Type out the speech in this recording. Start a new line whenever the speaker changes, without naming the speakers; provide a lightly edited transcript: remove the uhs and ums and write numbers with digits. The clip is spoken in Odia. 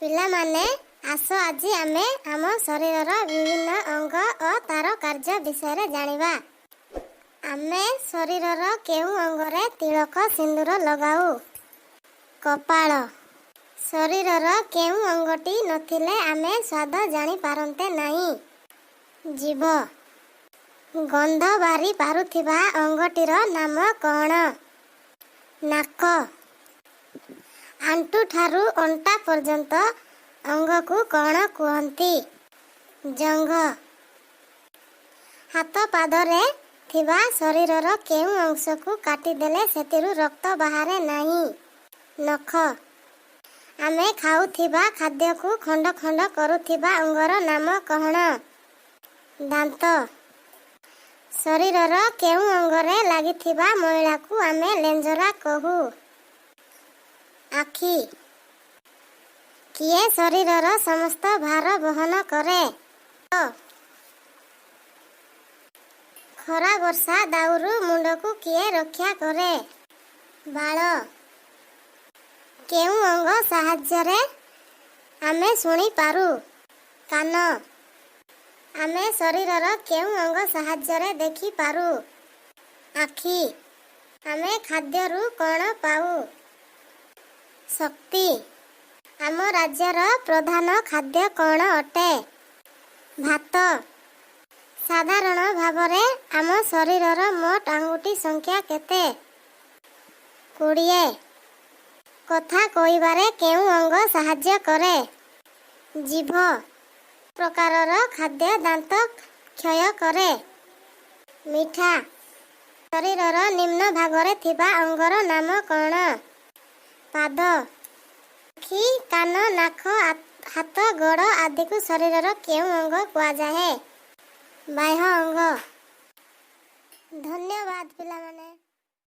ପିଲାମାନେ, ଆସ ଆଜି ଆମେ ଆମ ଶରୀରର ବିଭିନ୍ନ ଅଙ୍ଗ ଓ ତାର କାର୍ଯ୍ୟ ବିଷୟରେ ଜାଣିବା। ଆମେ ଶରୀରର କେଉଁ ଅଙ୍ଗରେ ତିଳକ ସିନ୍ଦୁର ଲଗାଉ? କପାଳ। ଶରୀରର କେଉଁ ଅଙ୍ଗଟି ନଥିଲେ ଆମେ ସ୍ୱାଦ ଜାଣିପାରନ୍ତେ ନାହିଁ? ଜିଭ। ଗନ୍ଧ ବାରି ପାରୁଥିବା ଅଙ୍ଗଟିର ନାମ କଣ? ନାକ। ଆଣ୍ଠୁଠାରୁ ଅଣ୍ଟା ପର୍ଯ୍ୟନ୍ତ ଅଙ୍ଗକୁ କଣ କୁହନ୍ତି? ଜଙ୍ଘ। ହାତ ପାଦରେ ଥିବା ଶରୀରର କେଉଁ ଅଂଶକୁ କାଟିଦେଲେ ସେଥିରୁ ରକ୍ତ ବାହାରେ ନାହିଁ? ନଖ। ଆମେ ଖାଉଥିବା ଖାଦ୍ୟକୁ ଖଣ୍ଡ ଖଣ୍ଡ କରୁଥିବା ଅଙ୍ଗର ନାମ କଣ? ଦାନ୍ତ। ଶରୀରର କେଉଁ ଅଙ୍ଗରେ ଲାଗିଥିବା ମଇଳାକୁ ଆମେ ଲେଞ୍ଜରା କହୁ? ଆଖି। କିଏ ଶରୀରର ସମସ୍ତ ଭାର ବହନ କରେ? ଖରା ବର୍ଷା ଦାଉରୁ ମୁଣ୍ଡକୁ କିଏ ରକ୍ଷା କରେ? ବାଳ। କେଉଁ ଅଙ୍ଗ ସାହାଯ୍ୟରେ ଆମେ ଶୁଣିପାରୁ? କାନ। ଆମେ ଶରୀରର କେଉଁ ଅଙ୍ଗ ସାହାଯ୍ୟରେ ଦେଖିପାରୁ? ଆଖି। ଆମେ ଖାଦ୍ୟରୁ କଣ ପାଉ? ଶକ୍ତି। ଆମ ରାଜ୍ୟର ପ୍ରଧାନ ଖାଦ୍ୟ କଣ ଅଟେ? ଭାତ। ସାଧାରଣ ଭାବରେ ଆମ ଶରୀରର ମୋଟ ଆଙ୍ଗୁଠି ସଂଖ୍ୟା କେତେ? 20। କଥା କହିବାରେ କେଉଁ ଅଙ୍ଗ ସାହାଯ୍ୟ କରେ? ଜିଭ। ପ୍ରକାରର ଖାଦ୍ୟ ଦାନ୍ତ କ୍ଷୟ କରେ? ମିଠା। ଶରୀରର ନିମ୍ନ ଭାଗରେ ଥିବା ଅଙ୍ଗର ନାମ କଣ? ପାଦ। ଆଖି, କାନ, ନାକ, ହାତ, ଗୋଡ଼ ଆଦିକୁ ଶରୀରର କେଉଁ ଅଙ୍ଗ କୁହାଯାଏ? ବାହ୍ୟ ଅଙ୍ଗ। ଧନ୍ୟବାଦ ପିଲାମାନେ।